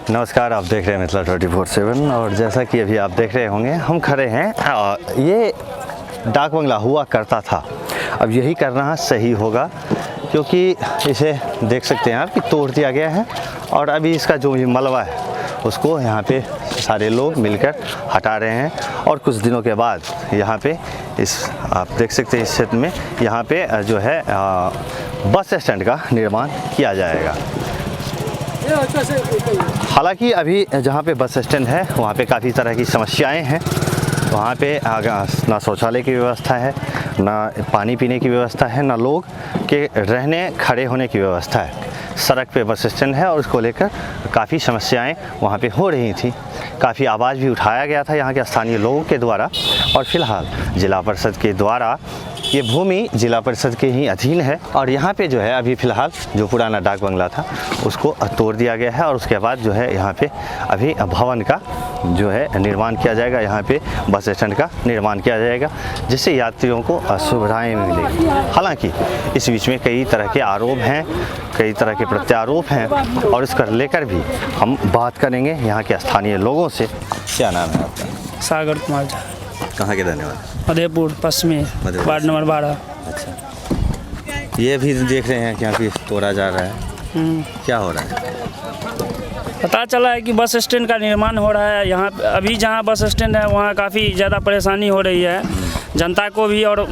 नमस्कार, आप देख रहे हैं मिथिला 24/7 और जैसा कि अभी आप देख रहे होंगे हम खड़े हैं ये डाक बंगला हुआ करता था, अब यही करना सही होगा क्योंकि इसे देख सकते हैं आप कि तोड़ दिया गया है और अभी इसका जो भी मलबा है उसको यहाँ पे सारे लोग मिलकर हटा रहे हैं और कुछ दिनों के बाद यहाँ पे इस आप देख सकते हैं इस क्षेत्र में यहाँ पे जो है बस स्टैंड का निर्माण किया जाएगा। हालांकि अभी जहाँ पे बस स्टैंड है वहाँ पे काफ़ी तरह की समस्याएं हैं। वहाँ पे ना शौचालय की व्यवस्था है, ना पानी पीने की व्यवस्था है, ना लोग के रहने खड़े होने की व्यवस्था है। सड़क पे बस स्टैंड है और उसको लेकर काफ़ी समस्याएं वहाँ पे हो रही थी। काफ़ी आवाज़ भी उठाया गया था यहाँ के स्थानीय लोगों के द्वारा और फिलहाल जिला परिषद के द्वारा ये भूमि जिला परिषद के ही अधीन है और यहाँ पे जो है अभी फ़िलहाल जो पुराना डाक बंगला था उसको तोड़ दिया गया है और उसके बाद जो है यहाँ पे अभी भवन का जो है निर्माण किया जाएगा। यहाँ पे बस स्टैंड का निर्माण किया जाएगा जिससे यात्रियों को सुविधाएँ मिलेगी। हालांकि इस बीच में कई तरह के आरोप हैं, कई तरह के प्रत्यारोप हैं और इसको लेकर भी हम बात करेंगे यहाँ के स्थानीय लोगों से। क्या नाम है आपका? सागर कुमार झा। कहाँ के रहने वाले? मधेपुर पश्चिमी, मधेपुर। Ward number 12। अच्छा, ये भी देख रहे हैं कि यहाँ पे तोड़ा जा रहा है, क्या हो रहा है? पता चला है कि बस स्टैंड का निर्माण हो रहा है यहाँ पे। अभी जहाँ बस स्टैंड है वहाँ काफ़ी ज़्यादा परेशानी हो रही है जनता को भी और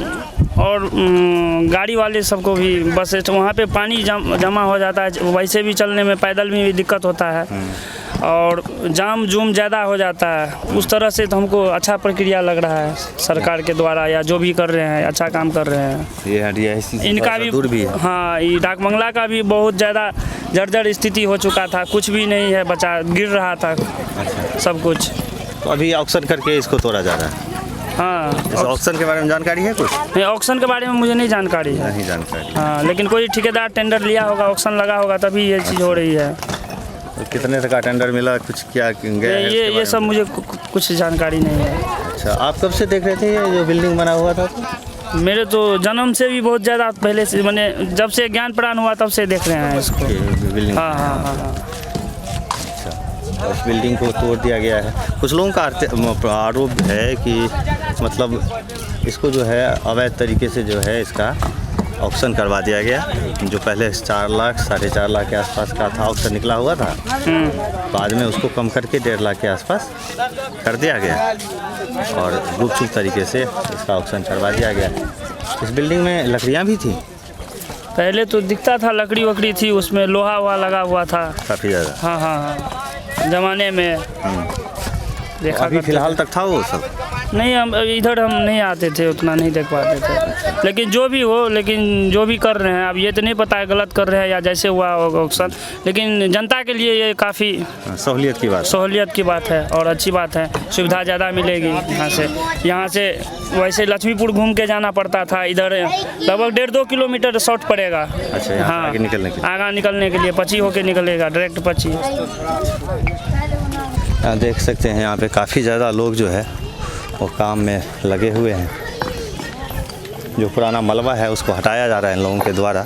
गाड़ी वाले सबको भी। बस स्टैंड वहाँ पे पानी जमा हो जाता है, वैसे भी चलने में पैदल में भी दिक्कत होता है और जाम जूम ज़्यादा हो जाता है। उस तरह से तो हमको अच्छा प्रक्रिया लग रहा है सरकार के द्वारा या जो भी कर रहे हैं अच्छा काम कर रहे हैं। ये रिहायशी से इनका थोड़ा सा भी दूर भी है। हाँ, ये डाक बंगला का भी बहुत ज़्यादा जर्जर स्थिति हो चुका था, कुछ भी नहीं है बचा, गिर रहा था सब कुछ। तो अभी ऑक्शन करके इसको तोड़ा जा रहा है। हाँ। इस ऑक्शन के बारे में जानकारी है कुछ? नहीं, ऑक्शन के बारे में मुझे नहीं जानकारी है। नहीं जानकारी। हाँ, लेकिन कोई ठेकेदार टेंडर लिया होगा, ऑक्शन लगा होगा तभी ये चीज़ हो रही है। तो कितने तक का टेंडर मिला, कुछ क्या गया है ये इसके ये बारे सब में? मुझे कुछ जानकारी नहीं है। अच्छा, आप कब से देख रहे थे ये जो बिल्डिंग बना हुआ था? तो? मेरे तो जन्म से भी बहुत ज़्यादा पहले से, मैंने जब से ज्ञान प्राण हुआ तब से देख रहे हैं इसको। ये बिल्डिंग। हाँ हाँ हाँ हाँ। अच्छा, उस बिल्डिंग को तोड़ दिया गया है। कुछ लोगों का आरोप है कि मतलब इसको जो है अवैध तरीके से जो है इसका ऑक्शन करवा दिया गया। जो पहले 4 लाख 4.5 लाख के आसपास का था ऑक्शन निकला हुआ था, बाद में उसको कम करके 1.5 लाख के आसपास कर दिया गया और गुपचुप तरीके से इसका ऑक्शन करवा दिया गया। इस बिल्डिंग में लकड़ियाँ भी थी। पहले तो दिखता था लकड़ी वकड़ी थी, उसमें लोहा वोहा लगा हुआ था काफ़ी ज़्यादा। हाँ हाँ हाँ, ज़माने में देखा अभी करते फिलहाल तक था वो सब? नहीं, हम इधर हम नहीं आते थे, उतना नहीं देख पाते थे। लेकिन जो भी हो, लेकिन जो भी कर रहे हैं, अब ये तो नहीं पता है गलत कर रहे हैं या जैसे हुआ होगा ऑक्शन, लेकिन जनता के लिए ये काफ़ी सहूलियत की बात, सहूलियत की बात है और अच्छी बात है। सुविधा ज़्यादा मिलेगी यहाँ से। यहाँ से वैसे लक्ष्मीपुर घूम के जाना पड़ता था, इधर लगभग 1.5-2 किलोमीटर शॉर्ट पड़ेगा। अच्छा, यहाँ से हाँ, आगे निकलने के लिए। आगे निकलने के लिए पची होके निकलेगा, डायरेक्ट पची। यहाँ देख सकते हैं यहाँ पे काफ़ी ज़्यादा लोग जो है वो काम में लगे हुए हैं। जो पुराना मलबा है उसको हटाया जा रहा है इन लोगों के द्वारा।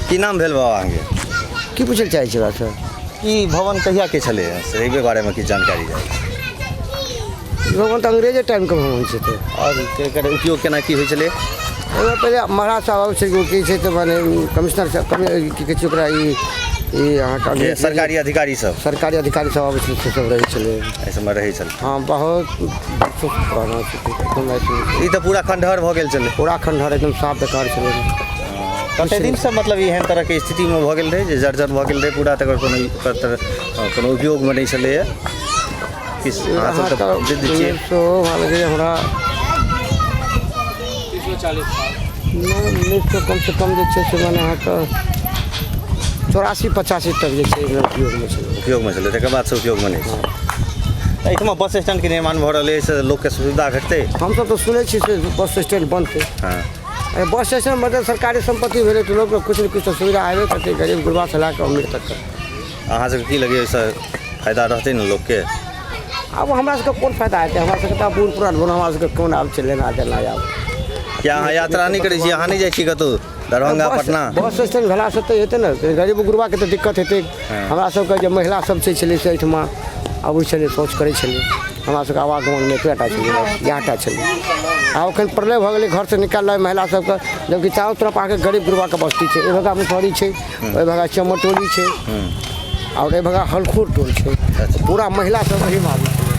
की नाम भेल बाबा अहाँके? की पूछै लए चाहै छियै हमरा से? ई भवन कहिया के छलै से एहिके बारेमे किछु जानकारी जाय। ई भवन तऽ अंग्रेजे टाइमके भवन छै। तऽ आओर एकर उपयोग केना की होइ छलै? ओहिमे पहिले महाराज साहब आबै छै, की छै तऽ माने कमिश्नर साहब, की कहै छै ओकरा, ई ई अहाँके सरकारी अधिकारी सब, सरकारी अधिकारी सब आबै छलै, से सब रहै छलै, एहि सबमे रहै छलै। हाँ, बहुत वर्षो पुराना छै एकदम। ई तऽ पूरा खंडहर भऽ गेल छलै। पूरा खंडहर एकदम साफ बेकार छलै। कते दिनसँ मतलब एहन तरहके स्थितिमे भऽ गेल रहै जे जर्जर भऽ गेल रहै पूरा, तकर कोनो ओकर तर कोनो उपयोगमे नहि छलैए। किछु अहाँ सब तऽ वृद्ध छियै। 1900 हमरा 1900 कमसँ कम जे छै से माने अहाँके 84-85 तक जे छै उपयोगमे छलै। उपयोगमे छलै, तकर बादसँ उपयोगमे नहि छै। एहिठमा बस स्टैंडके निर्माण भऽ रहल अछि, लोकके सुविधा भेटतै? हमसब तऽ सुनै छी से बस स्टैंड बनतै। हाँ, बस स्टैंड मतलब सरकारी सम्पत्ति भेलै तऽ लोकके किछु ने किछु तऽ सुविधा हेबे करतै, गरीब गुरबासँ लए कऽ अमीर तकके। अहाँ सबके की लगैए, एहिसँ फायदा रहतै ने लोकके? आब हमरा सबके कोन फायदा हेतै? हमरा सबके तऽ बूढ़ पुरान भेलहुँ, हमरा सबके कोन आब छै लेना देना। आब क्या अहाँ यात्रा नहि करै छी? अहाँ नहि जाइ छी कतहु? दरभंगा पटना। बस स्टैंड भेलासँ तऽ हेतै ने, गरीब गुरबाके तऽ दिक्कत हेतै। हमरा सबके जे महिला सब छै छलै से एहिठमा अबै छलै, शौच करै छलै। हमरा सबके आवागमनमे एतबेटा छलै, बस इएहटा छलै। आब एखन प्रलय भऽ गेलै, घरसँ निकाललै महिला सबके, जबकि चारू तरफ अहाँके गरीब गुरबाके बस्ती छै। एहि भागा मुसहरी छै, ओहि भागा चमरटोली छै आओर एहि भागा हलखोर टोल छै। पूरा महिला सब एहिमे आबै छलै।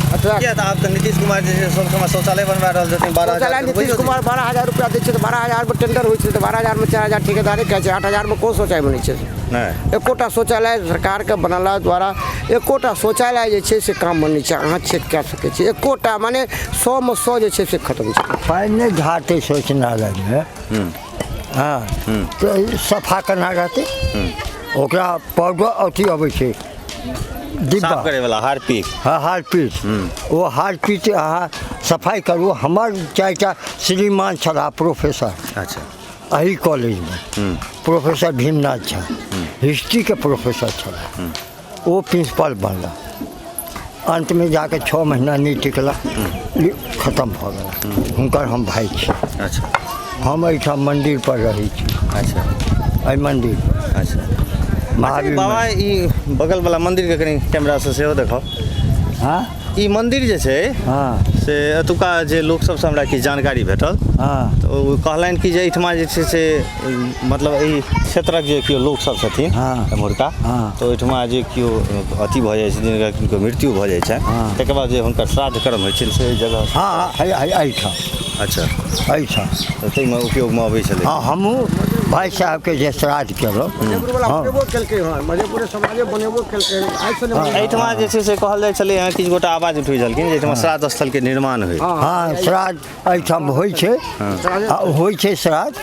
एतबा। किया तऽ आब तऽ नीतीश कुमार जे छै सब ठमा शौचालय बनवा रहल छथिन, 12,000 शौचालय नीतीश कुमार 12,000 रुपया दै छै तऽ 12,000मे टेंडर होइ छै, तऽ 12,000मे 4,000 ठेकेदारे खाइ छै, 8,000मे कोन शौचालय बनै छै? नहि। एकोटा शौचालय सरकारके बनला द्वारा एकोटा शौचालय जे छै से काम बनै छै? अहाँ चेक कए सकै छी, एकोटा माने 100मे 100 जे छै से खतम छै। पानि नहि झाड़तै शौचालयमे, हँ, तऽ सफा केना रहतै? ओकरा पाउडर अथी अबै छै डिब्बा। साफ करे वाला हार्पिक। हँ, हार्पिक। ओ हार्पिक अहाँ सफाइ करू। हमर 4टा श्रीमान छलाह प्रोफेसर। एही कॉलेजमे प्रोफेसर भीमनाथ झा हिस्ट्रीके प्रोफेसर छलाह, ओ प्रिंसिपल बनला। अंतमे जाके 6 महीना नहि टिकला, खतम भऽ गेला। हुनकर हम भाय छी। हम एहिठाम मंदिर पर रहै छी। एहि मंदिर पर। महावीर। बाबा, ई बगल वाला मंदिर के कनि कैमरा से सेहो देखाउ। हँ। ई मंदिर जे छै से एतुका जे लोक सबसँ हमरा किछु जानकारी भेटल, तऽ ओ कहलनि कि जे एहिठमा जे छै से मतलब एहि क्षेत्रक जे केओ लोक सब छथिन एम्हुरका, तऽ ओहिठमा जे केओ अथी भऽ जाइ छै, जिनका किनको मृत्यु भऽ जाइ छनि, तकर बाद जे हुनकर श्राद्ध कर्म होइ छै से एहि जगह। हँ, एहिठाम। एहिठाम। तऽ ताहिमे उपयोगमे अबै छलै। हँ, हमहूँ भाइ साहबके जे श्राद्ध केलहुँ। मधेपुरवला बनेबो केलकै हँ, मधेपुरे समाजे बनेबो केलकै हँ, आइसँ नहि। एहिठमा जे छै से कहल जाइ छलै हँ, किछु गोटा आवाज उठबै छलखिन जे एहिठमा श्राद्ध स्थलके निर्माण होइ। हँ, श्राद्ध एहिठाम होइ छै, आ होइ छै श्राद्ध।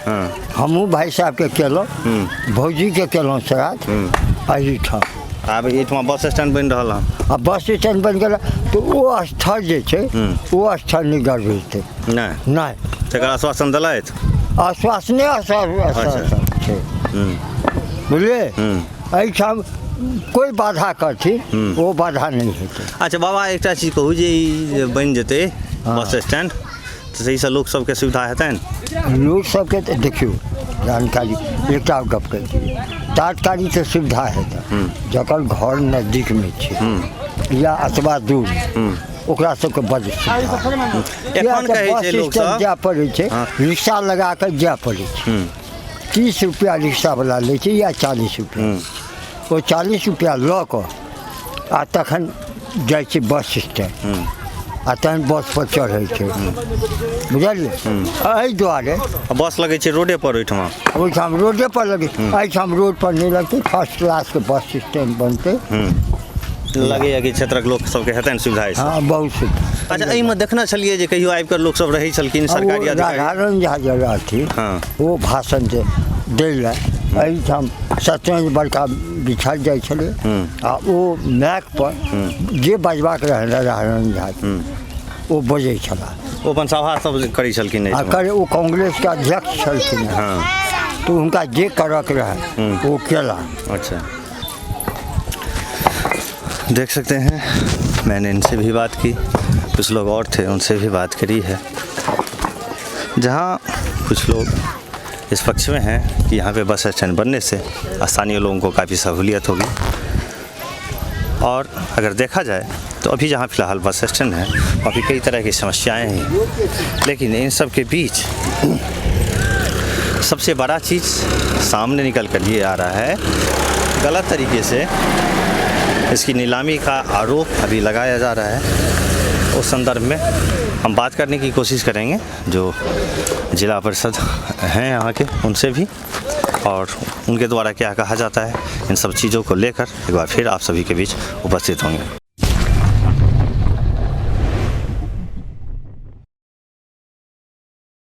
हमहूँ भाइ साहबके केलहुँ, भौजीके केलहुँ श्राद्ध एहिठाम। आब एहिठमा बस स्टैंड बनि रहल हँ। आ बस स्टैंड बनि गेल तऽ ओ स्थल जे छै, ओ स्थल नहि गड़बड़ेतै। नहि? नहि। तकर आश्वासन देलथि? आश्वासने आश्वासन छै, बुझलियै? एहिठाम कोइ बाधा करथिन, ओ बाधा नहि हेतै। अच्छा बाबा, एकटा चीज कहू जे ई जे बनि जेतै बस स्टैंड तऽ ताहिसँ लोक सबके सुविधा हेतनि? लोक सबके तऽ देखियौ, जानकारी एकटा गप कहै छी, तात्कालिक तऽ सुविधा हेतै। जकर घर नजदीकमे छै या अथवा दूर, ओकरा सबके बड्ड सुविधा। एखन कहै बस छै लोक स्टैंड सब जाय पड़ै छै, रिक्शा लगा कऽ जाय पड़ै छै। 30 रुपया रिक्शावला लै छै या 40 रुपया। ओ 40 रुपया लऽ कऽ आ तखन जाइ छै बस स्टैंड आ तहन बस पर चढ़ै छै, बुझलियै? एहि दुआरे। आ बस लगै छै रोडे पर ओहिठमा? ओहिठाम रोडे पर लगै छै, एहिठाम रोड पर नहि लगतै। फर्स्ट क्लासके बस स्टैंड बनतै। लगैया कि क्षेत्रक लोक सबके हेतनि सुविधा एहिसँ? हँ, बहुत सुविधा। अच्छा, एहिमे देखने छलियै जे कहियो आबि कऽ लोक सब रहै छलखिन, सरकारी ओ अधिकारी? राधारमण झा जे रहथिन, ओ भाषण जे दै लए एहिठाम शतरंज बड़का बिछायल जाइ छलै आ ओ माइक पर जे बजबाक रहै राधारमण झा के, ओ बजै छलाह। ओ अपन सभा सब करै छलखिन आ एहिठमा? करे, ओ कांग्रेसके अध्यक्ष छलखिन हेँ। तऽ हुनका जे करऽके रहै ओ केला। अच्छा, देख सकते हैं, मैंने इनसे भी बात की, कुछ लोग और थे उनसे भी बात करी है, जहाँ कुछ लोग इस पक्ष में हैं कि यहाँ पे बस स्टैंड बनने से स्थानीय लोगों को काफ़ी सहूलियत होगी। और अगर देखा जाए तो अभी जहाँ फ़िलहाल बस स्टैंड है वहाँ भी कई तरह की समस्याएं हैं, लेकिन इन सब के बीच सबसे बड़ा चीज़ सामने निकल कर ये आ रहा है, गलत तरीके से इसकी नीलामी का आरोप अभी लगाया जा रहा है। उस संदर्भ में हम बात करने की कोशिश करेंगे जो जिला परिषद हैं यहाँ के, उनसे भी, और उनके द्वारा क्या कहा जाता है, इन सब चीज़ों को लेकर एक बार फिर आप सभी के बीच उपस्थित होंगे।